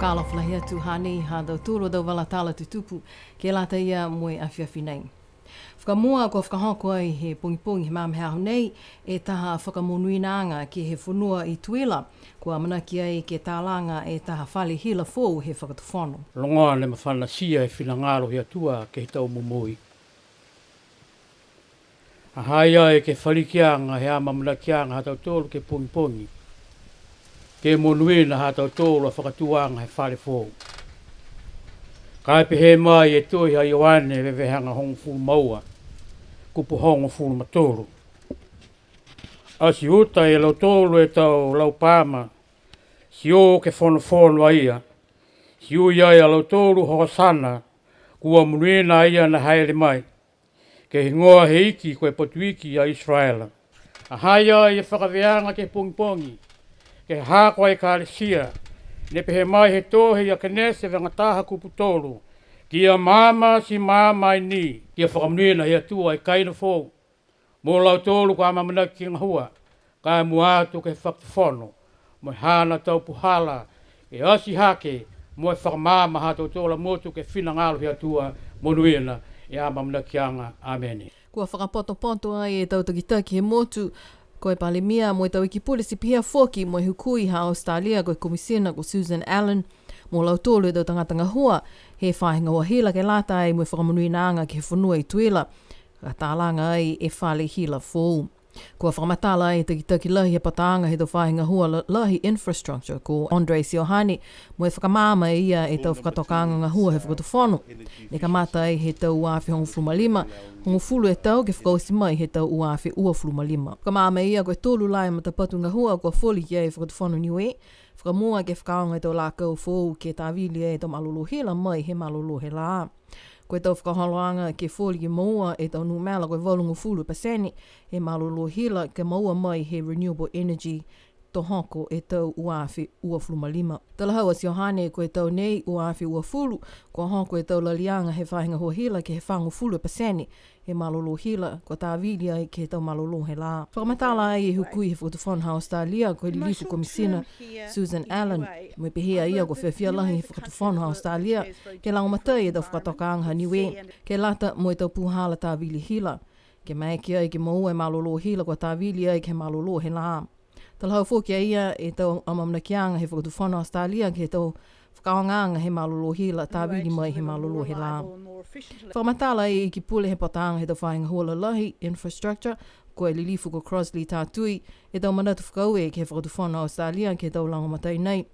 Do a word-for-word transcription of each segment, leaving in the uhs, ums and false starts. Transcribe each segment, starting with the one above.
Alofa lahi atu, hanei ha tautolu a tau vala tala tutupu ke lata ia mo e afiafi nei. Fakamua, kua fakahoko ai he pogipogi he magaaho nei e taha fakamonuinaaga ke he fonua i Tuila, kua amanaki ai ke talaga e taha fale hila foou he fakatufono. Loga ne mafanatia e finagalo he Atua ke he tau momoui. Ha ha i ai ke he falikiaga he amaamanakiaga ha tautolu ke pogipogi, ke monuina ha tautolu a fakatūaga he fale foou. Ka e pehē mai e tohi ha Ioane, veveheaga hogofulu ma ua, kupu hogofulu ma tolu. A ti uta e lautolu e tau laupaama, ti o ke fonofono a ia, ti ui ai a lautolu, Hosana, kua monuina a ia ne haele mai, ke he higoa he Iki ko e Patuiki a Isaraela. Ha ha i ai e fakavēaga ke he pogipogi, ke he haaku a ekalesia, ne pehē mai he tohi a Kenese vagataha kupu tolu, kia maama ti maama ni, kia fakamonuina he Atua e kaina foou, mo lautolu kua amaamanaki ke gahua, ka e mua atu ke he fakatufono, mo e haana tau puhala, e ati hake, mo e fakamaama ha tautolu a motu ke he finagalo he Atua, monuina e amaamanakiaga. Amene. Kua fakapotopoto ai e tau takitaki he motu, ko e Palemia mo e tau Iki Pule ti pihia foki mo e Hukui ha Australia, ko e Komisina ko Susan Allen, mo lautolu e tau tagata gahua he faahi gahua hila ke lata ai mo e fakamonuinaaga ke he fonua i Tuila, ka talaga ai e fale hila foou. Kua fakamatala ai e takitaki lahi he pataaga he tau faahi gahua la-, lahi infrastructure ko Andre Siohane, mo e fakamaama e ia e tau fakatokaaga gahua he fakatufono. Ne kamata ai he tau ua afe hogofulu ma lima, hogofulu e tau ke fakaoti mai he tau ua afe uafulu ma lima. Fakamaama e ia ko e tolu la e matapatu gahua kua foli ki ai e fakatufono Niue. Fakamua ke fakaaoga e tau lakau foou ke tavili e tau malolō hila mai he malolō he lā. Ko e tau fakaholoaga ke foli ke moua e tau numela ko e valugofulu pasene he malolō hila ke moua mai he renewable energy, to hoko e tau ua afe uafulu ma lima. Talahau a Siohane, ko e tau nei ua afe uafulu, kua hoko e tau laliaga he faahi gahua hila ke he fagofulu e pasene he malolō hila, kua tavili ai ke he tau malolō he lā. Fakamatala ai e Hukui he fakatufono ha Australia, ko e Lilifu Komisina Susan Allen, mo e pehē a ia kua fiafia lahi he fakatufono ha Australia ke lagomatai e tau fakatokaaga ha Niue ke lata mo e tau puhala tavili hila, ke maeke ai ke moua e malolō hila kua tavili ai ke he malolō he lā. Talahau foki a ia e tau amaamanakiaga he fakatufono Australia ke he tau fakaaogaaga he malolō hila tavili mai he malolō he lā. Fakamatala ai e Iki Pule he pataaga he tau faahi gahua lalahi, infrastructure, ko e Lilifu ko Crossley Tatui, e tau manatu fakaaue ke he fakatufono Australia ke he tau lagomatai nei.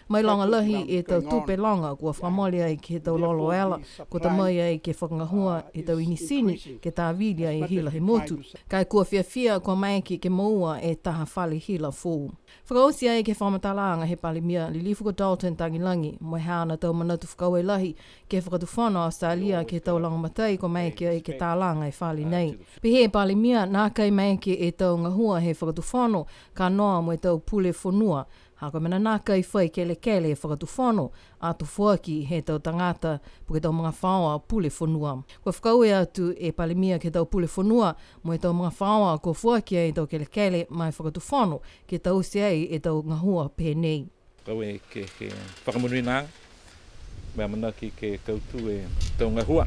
Mailoga lahi e tau tupe loga kua fakamole ai ke he tau lolo ela, kua ta mai ai ke fakagahua e tau inisini ke tavili ai e hila he motu. Ka e kua fiafia kua maeke ke moua e taha fale hila foou. Fakaoti ai ke he fakamatalaaga he Palemia Lilifu ko Dalton Tagelagi, mo e haana tau manatu fakaaue lahi ke he fakatufono Australia ke he tau lagomatai kua maeke ai ke talaga e fale nei. Pehē e Palemia, nākai maeke e tau gahua he fakatufono ka noa mo e tau pule fonua, ha ko e mena nākai fai kelekele e fakatufono, ato foaki he tau tagata po ke tau magafaoa pule fonua. Kua fakaaue atu e Palemia ke he tau pule fonua mo e tau magafaoa kua foaki ai e tau kelekele ma e fakatufono ke taute ai e tau gahua pehē nei. Fakaaue ke, ke fakamonuina, mo e amanaki ke kautū e tau gahua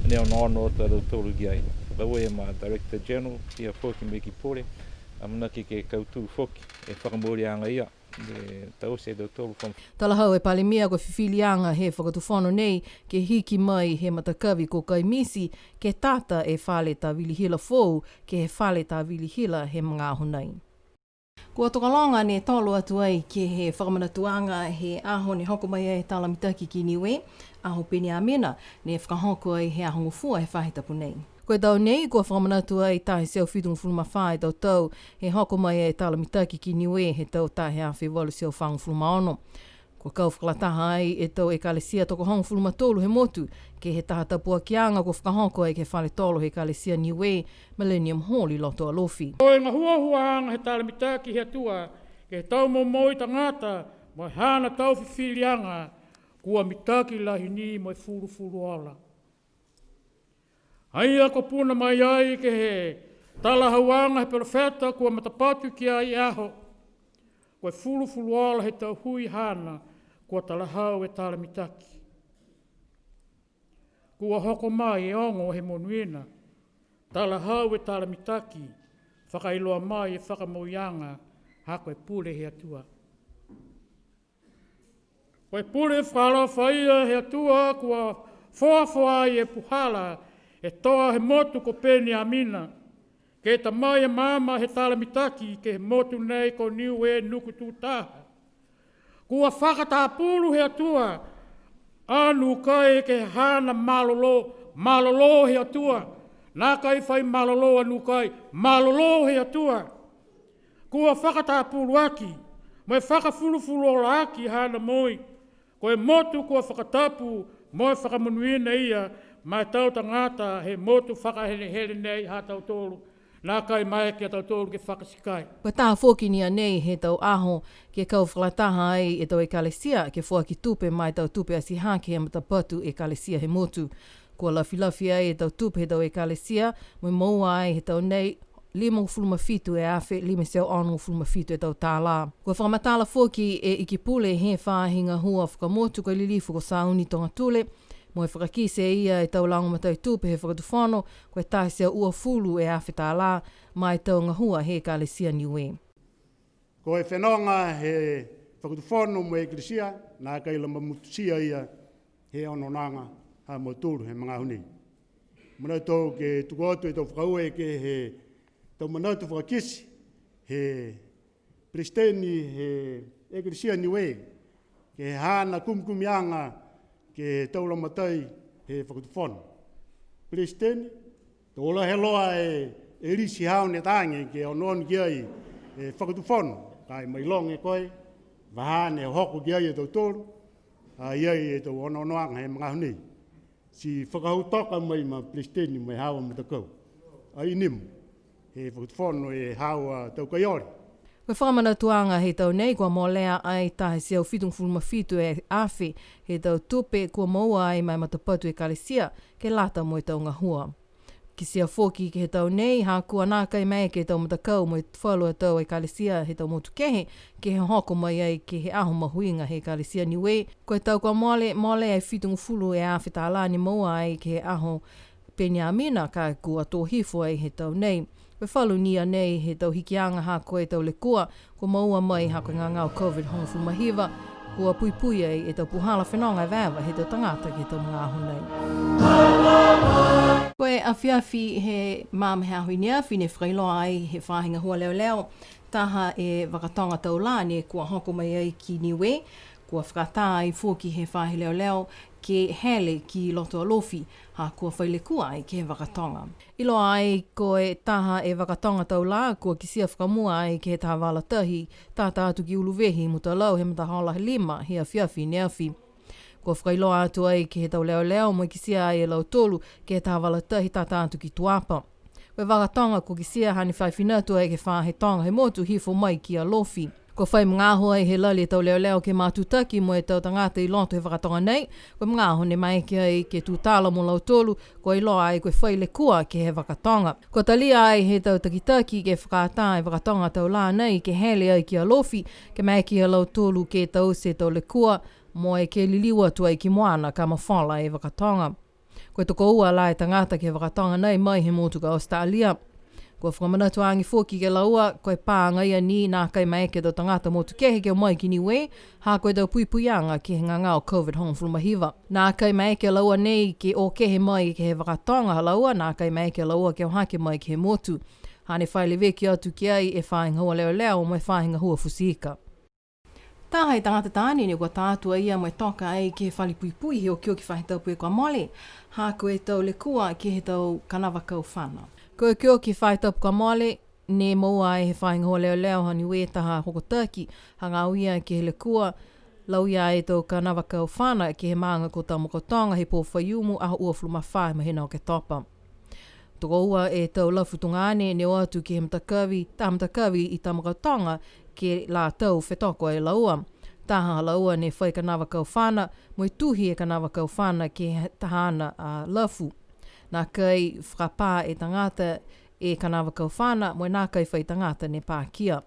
ne onoono atu a tautolu ki ai. Fakaaue ma Director General, pihia foki mo e Iki Pule, amanaki ke kautū foki e fakamooliaga ia. E taute e tautolu fam- Talahau e Palemia ko e fifiliaga he fakatufono nei ke hiki mai he matakavi ko Kaimiti ke tata e fale tavili hila foou ke he fale tavili hila he magaaho nei. Kua tokologa ne tolo atu ai ke he fakamanatuaga he aho ne hoko mai ai e Tala Mitaki ki Niue, Aho Peniamina, ne fakahoko ai he Aho Gofua he faahi tapu nei. Ko e tau nei, kua fakamanatu ai taha e teau fitugofulu ma fā e tau tau he hoko mai e Tala Mitaki ki Niue he tau taha e afe valu e teau fagofulu ma ono. Kua kau fakalataha ai e tau ekalesia tokohogofulu ma tolu he motu, ke he taha tapuakiaga kua fakahoko ai ke he fale tolo he Ekalesia Niue, Millennium Hall i loto Alofi. Ko e gahuahuaaga he Tala Mitaki he Atua ke he tau momoui tagata mo e haana tau fifiliaga, kua mitaki lahi ni mo e fulufuluola. A ia kua puna mai ai ke he talahauaga he perofeta kua matapatu ki ai e aho, ko e fulufuluola he tau hui haana, Kua talahau e tala mitaki. Kua hoko mai e ogo he monuina, talahau e tala mitaki, fakailoa mai e fakamouiaga, ha ko e pule he Atua. Ko e pule fakaalofa ia he Atua, kua foafoa ai e puhala, e toa he motu ko Peniamina, ke ta mai e maama he tala mitaki ke he motu nei ko Niue Nukututaha. Kua fakatapulu he Atua a Nukai ke he haana malolō, malolō he Atua. Nākai fai malolō a Nukai, malolō he Atua. Kua fakatapulu aki, mo e fakafulufuluola aki haana moui. Ko e motu kua fakatapu mo e fakamonuina ia ma e tau tagata he motu fakahelehele nei ha tautolu. Nākai maeke a tautolu ke fakasikai. Ko e taha foki ni a nei he tau aho ke kau fakalataha ai e tau ekalesia, ke foaki tupe ma e tau tupe atihake he matapatu ekalesia he motu. Kua lafilafi ai e tau tupe he tau ekalesia, mo e moua ai he tau nei, limagofulu ma fitu e afe, lima e teau onogofulu ma fitu e tau tālā. Kua fakamatala foki e Ikipule he faahi gahua fakamotu ko e Lilifu ko Sauni Togatule, mo e fakakite e ia e tau lagomatai tupe he fakatufono, ko e taha e teau uafulu e afe tālā, ma e tau gahua he Ekalesia Niue. Ko e fenoga he fakatufono mo e Ekalesia, nākai la mamututia ia he onoonoaga ha mautolu he magaaho nei. Manatu ke tuku atu e tau fakaaue ke he tau manatu fakakite he Peresiteni he Ekalesia Niue, ke he haana kumikumiaga ke he tau lagomatai he fakatufono. Peresiteni, to lahi loa e, e lisi haau ne ta age ke onoono ki ai e fakatufono, ka e mailoga e koe, vahā ne hoko ki ai e tautolu, a, i ai e tau onoonoaga he magaaho nei. Ti fakahautoka mai ma Peresiteni mo e haau a matakau. A i nimo, he fakatufono e haau a tau kai ole. Ko e fakamanatuaga he tau nei, kua molea ai taha e teau fitugofulu ma fitu e afe he tau tupe kua moua ai ma e matapatu Ekalesia, ke lata mo e tau gahua. Kitia foki ke he tau nei, ha kua nākai maeke e tau matakau mo e falu a tau Ekalesia he tau motu kehe, ke he hoko mai ai ke he aho mahuiga he Ekalesia Niue. Ko e tau kua mole, mole e fitugofulu e afe tālā ne moua ai ke he aho Peniamina, ka kua tō hifo ai he tau nei. Ko e falu ni a nei he tau hikiaga ha ko e tau lekua, kua moua mai ha ko e gagao COVID hogofulu ma hiva, kua puipui ai e tau puhala fenoga evaeva he tau tagata ke he tau magaaho nei. Ko e afiafi he maama he aho i ne afi ne fakailoa ai he faahi gahua leoleo, taha e vakatoga tau lā ne kua hoko mai ai ki Niue, kua fakatā ai foki he faahi leoleo ke hele ki loto Alofi, ha kua fai lekua ai ke he vakatoga. Iloa ai ko e taha e vakatoga tau lā, kua kitia fakamua ai ke he taha vala tahi, tata atu ki Uluvehi, Mutalau, he matahola lima, he afiafi ne afi. Kua fakailoa atu ai ke he tau leoleo, mo e kitia ai e lautolu ke he taha vala tahi tata atu ki Tuapa. Ko e vakatoga kua kitia hane fai fina atu ai ke he faahi toga he motu hifo mai ki Alofi. Kua fai magaaho ai he lali e tau leoleo ke matutaki mo e tau tagata i loto he vakatoga nei, ko e magaaho ne maeke ai ke tutala mo lautolu, kua iloa ai ko e fai lekua ke he vakatoga. Kua talia ai he tau takitaki ke fakatā e vakatoga tau lā nei ke hele ai ki Alofi, ke maeke ia lautolu ke taute e tau lekua, mo e ke liliu atu ai ki moana ka mafola e vakatoga. Ko e tokoua la e tagata ke he vakatoga nei mai he motu ko Australia. Kua fakamanatu age foki ke laua, ko e pā agaia ni nākai maeke e tau tagata motu kehe ke o mai ki Niue, ha ko e tau puipuiaga ke he gagao COVID hogofulu ma hiva. Nākai maeke a laua nei ke o kehe mai ke he vakatoga ha laua, nākai maeke a laua ke o hake mai ke he motu. Hane fai leveki atu ki ai e faahi gahua leoleo mo e faahi gahua futi ika. Taha e tagata taane ne kua tā atu a ia mo e toka ai ke he fale puipui he okioki faahi tapu kua mole, ha ko e tau lekua ke he tau kanavaakau fana. Ko e okioki faahi tapu kua mole, ne moua ai he faahi gahua leoleo ha Niue taha hokotaki, hagaao ia ke he lekua, lauia e tau kanavaakau fana ke he maaga ko Tamakautoga he pō Faiumu, aho uafulu ma fā he mahina Oketopa. Tokoua e tau lafu tugaane ne o atu ke he matakavi, taha matakavi i Tamakautoga ke lā tau fetoko e laua. Taha ha laua ne fai kanavaakau fana, mo e tuhi e kanavaakau fana ke he taha haana a lafu. Nākai fakapā e tagata e kanavaakau fana, mo e nākai fai tagata ne pakia.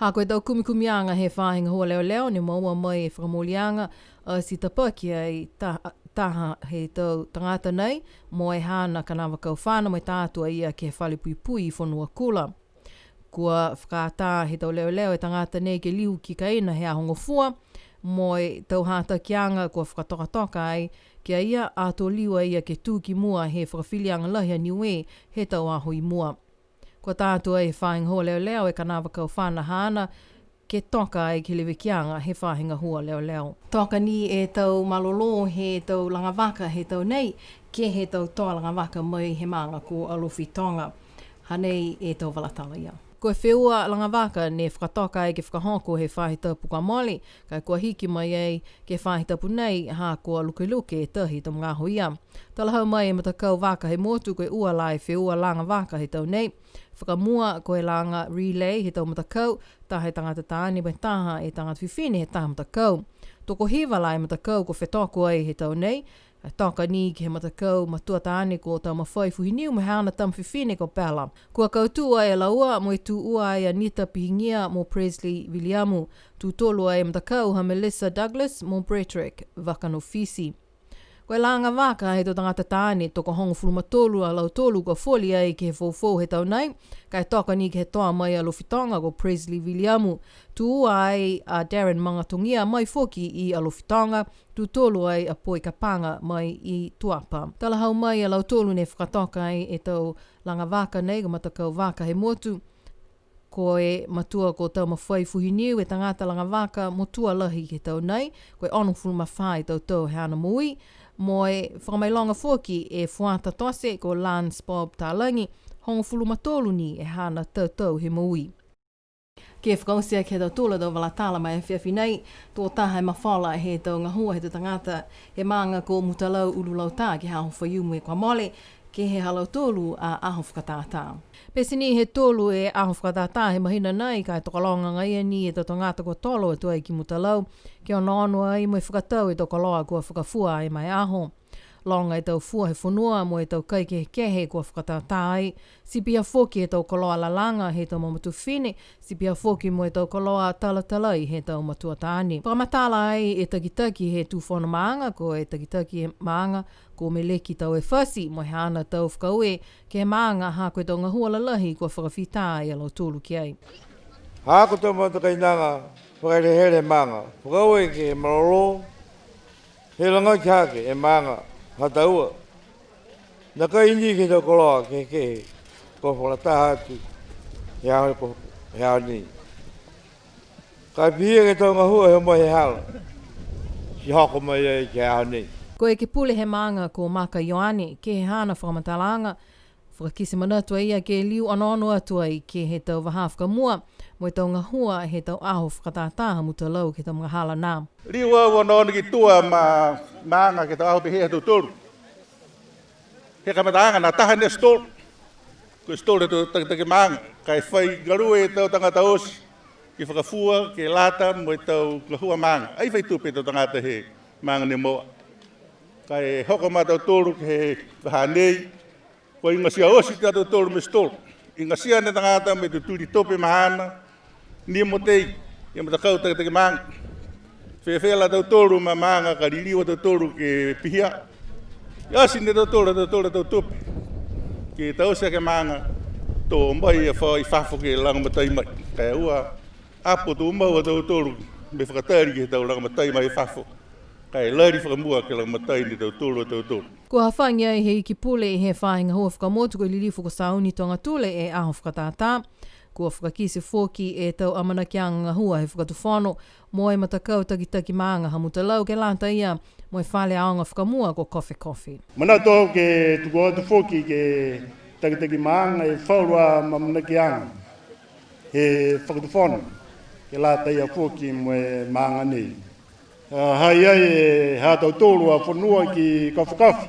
Ha ko e tau kumikumiaga he faahi gahua leoleo ne moua mai e fakamooliaga, ati tapaki ai ta-, taha he tau tagata nei, mo e haana kanava kaufana, mo e ta atu a ia ke he fale puipui i Fonuakula. Kua fakaatā he tau leoleo e tagata nei ke liu ki kaina he aho Gofua, mo e tau hatakiaga kua fakatokatoka ai ki a ia, ato liu a ia ke tū ki mua he fakafiliaga lahi a Niue he tau aho i mua. Kua tā atu ai he faahi gahua leoleo e kanava kaufana haana, ke toka ai ke he levekiaga he faahi gahua leoleo. Toka ni e tau malolō he tau lagavaka he tau nei, ke he tau toa lagavaka mai he maaga ko Alofi Toga. Hanei e tau vala tala ia. Ko e feua lagavaka ne fakatoka ai ke fakahoko he faahi tapu kua mole, ka e kua hiki mai ai ke he faahi tapu nei, ha kua lukeluke e tahi he tau magaaho ia. Talahau mai e matakau vaka he motu, ko e ua la e feua lagavaka he tau nei. Fakamua, ko e laga relay he tau matakau, taha e tagata taane mo e taha e tagata fifine he taha matakau. Tokohiva la e matakau kua fetoko ai he tau nei, ka e toka ni ke he matakau matua taane ko Taumafai Fuhiniu mo e haana tama fifine ko Bella. Kua kautū ai a laua mo e tū ua ai a Nita Pihigia mo Presley Viliamu. Tū tolu ai e matakau ha Melissa Douglas mo Brettrick Vakanofiti. Ko e lagavaka he tau tagata taane, tokohogofulu ma tolu a lautolu kua foli ai ke he foufou he tau nei, ka e toka ni ke he toa mai Alofi Toga ko Presley Viliamu. Tū ua ai a Darren Magatogia mai foki i Alofi Toga, tū tolu ai a Poi Kapaga mai i Tuapa. Talahau mai a lautolu ne fakatoka ai e tau lagavaka nei ko e matakau vaka he motu. Ko e matua ko Taumafai Fuhiniu e tagata lagavaka motua lahi ke he tau nei, ko e onogofulu ma fā e tau tau he haana moui, mo e fakamailoga foki e fuata tote ko Lance Bob Talagi, hogofulu ma tolu ni e haana tau tau he moui. Ke fakaoti aki e tau tula tau vala tala ma e afiafi nei, tō taha e mafola he tau gahua he tau tagata he maaga ko Mutalau Ululauta ke he aho Faiumu kua mole, ke he ha lautolu a aho fakatātā. Pete ni he tolu e aho fakatātā he mahina nei, ka e tokologa agaia ni e tau tagata kua tolo atu ai ki Mutalau, ke onoono ai mo e fakatau e tau koloa kua fakafua ai ma e aho. Loga e tau fua he fonua mo e tau kai kehekehe kua fakatātā ai, ti pihia foki e tau koloa lalaga he tau mamatua fifine, ti pihia foki mo e tau koloa talatalai he tau matua taane. Fakamatala ai e takitaki he tau fono maaga, ko e takitaki he maaga, ko Meleki Tauefasi, mo e haana tau fakaaue ke he maaga, ha ko e tau gahua lalahi kua fakafita e lautolu ki ai. Ha ko e tau matakainaga fakahelehele he maaga, fakaaue ke he malolō, he lagaki hake e maaga ha taua. Nākai ni ke he tau koloa kehekehe kua fakalataha atu he aho, he aho nei. Ka e pihia ke he tau gahua he o mai he hala, ti hoko mai ai ke he aho nei. Ko e ekepule he maaga ko Maka Ioane, ke he haana fakamatalaaga, fakakite manatu a ia ke liu onoono atu ai ke he tau vahā fakamua, mo e tau gahua he tau aho fakatātā ha Mutalau ke he tau magahala nā. Liu au onoono ki tua ma, maaga ke he tau aho pehē ha tautolu. He kamataaga nā taha ni e stall. Ko e stall he tau takitaki maaga. Ka e fai galue e tau tagata oti ke fakafua, ke lata mo e tau gahua maaga. Ai fai tupe e tau tagata he maaga ne moua. Ka e hoko ma tautolu ke he vahā nei, kua igatia oti a tautolu mo e stall. Igatia ni e tagata mo e tutuli tupe mahana, ni mo tei, e matakau takitaki maaga. Fēfē la tautolu ma maaga ka liliu a tautolu ke pihia. Ia ati ni e tautolu, tautolu a tau tupe. Ke taute aki e maaga, to mai e fā i fafo ke lagomatai mai. Ka e ua, apo tumau a tautolu, mo e fakatali ke he tau lagomatai mai fafo. Ka e lali fakamua ke lagomatai ni e tautolu a tautolu. Kua hafagi ai he Iki Pule he Faahi Gahua Fakamotu ko e Lilifu ko Sauni Togatule e aho fakatātā. Kua fakakite foki e tau amanakiaga gahua he Fakatufono mo e matakau takitaki maaga ha Mutalau ke lata ia mo e fale aoga fakamua ko Kofekofe. Manatu au ke tuku atu foki ke he takitaki maaga e falu a amanakiaga he Fakatufono ke lata ia foki mo e maaga nei. A, ha i ai e ha tautolu a fonua ki Kofekofe.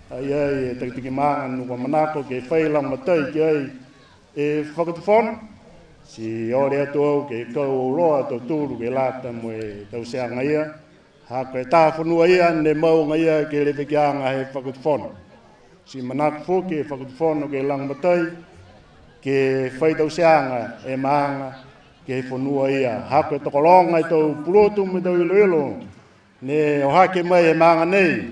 Ha i ai e takitaki maaga ne kua manako ke fai lagomatai ki ai e Fakatufono. Ti ole atu au ke kau auloa a tautolu ke lata mo e tauteaga ia. Ha ko e taha fonua ia ne mau agaia ke he levekiaga he Fakatufono. Ti manako foki e Fakatufono ke lagomatai, ke fai tauteaga e maaga, ke he fonua ia. Ha ko e tokologa e tau pulotu mo e tau iloilo ne o hake mai he maaga nei,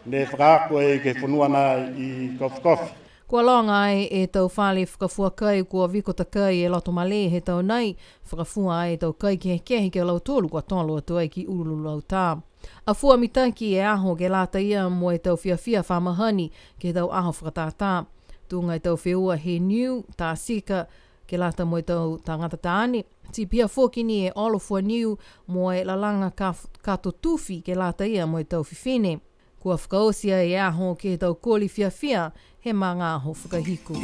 ne fakaako ai ke he fonua na i Kofekofe. Kua loga ai e tau fale fakafua kai kua viko takai e loto malē he tau nai, fakafua ai e tau kai kehekehe ki a lautolu kua tolo atu ai ki Ululauta. A fua mitaki e aho ke lata ia mo e tau fiafia fa mahani ke he tau aho fakatātā. Tuga e tau feua he niu, tā sika, ke lata mo e tau tagata taane. Ti pihia foki ni e olo fua niu mo e lalaga ka, kato tufi ke lata ia mo e tau fifine. Kua fakaoti ai e aho ke he tau koli fiafia he magaaho fakahiku.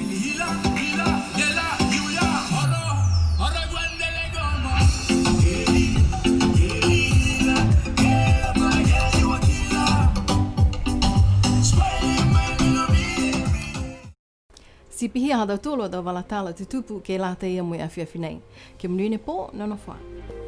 Ti pihia ha tautolu a tau vala tala tutupu ke lata ia mo e afiafi nei. Ke monuina e pō, nonofo ā.